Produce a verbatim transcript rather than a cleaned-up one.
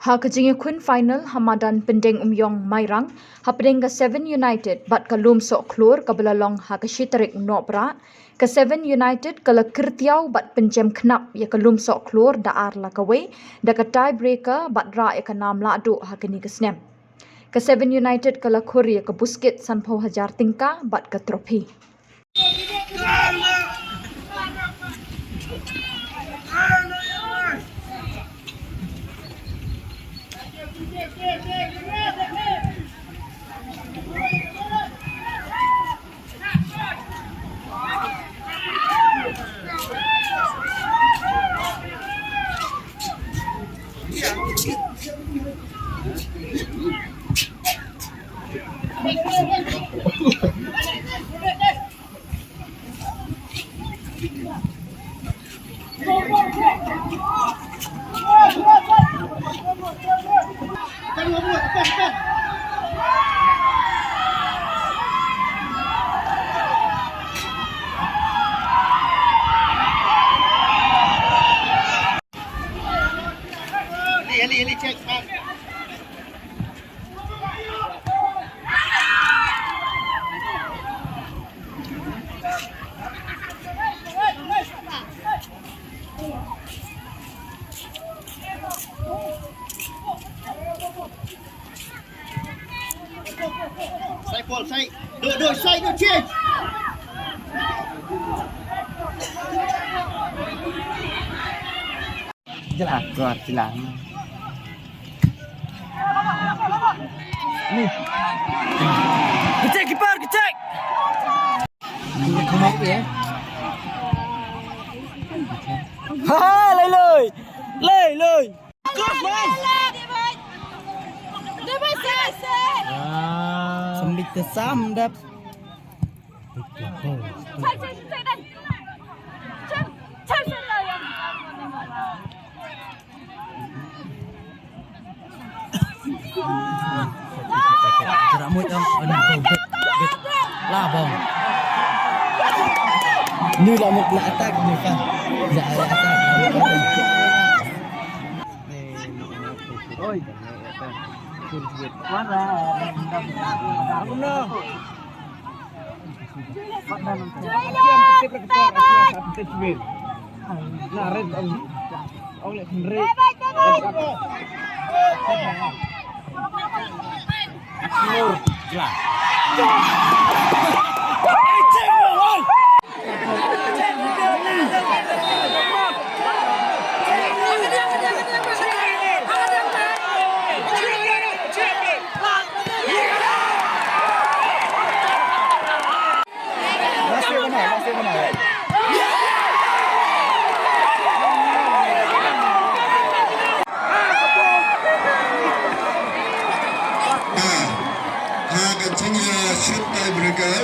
Ha ka jingïakhun final ha madan Pyndengumiong Mairang, hapdeng ka Seven United bad ka Lumsohkhlur kaba la long ha ka shi tarik Nohprah, ka Seven United ka la kyrtiaw bad pynjem khnap ïa ka Lumsohkhlur da ar la kawei, da ka tiebreaker bad rah ïa ka nam lahduh ha kane ka snem. Ka Seven United ka la khur ïa ka buskit sanphew hajar tyngka bad ka trophy. Sai Paul, sai. Duk, duk, sai, duk, change. Jelas, kuat, jelas. Ni. Kecek, kiper, kecek. Come up, ya. Ha, lei, lei. Lei, lei. Sambit te sam dap. Jerak mut am, aduh, bit, bit. Lah, bang. Ni lah mut lah attack ni kan. Lah, lah attack. Oi. Mana? Aku nak. Ha, ha, ka jingïa shoot tiebreaker.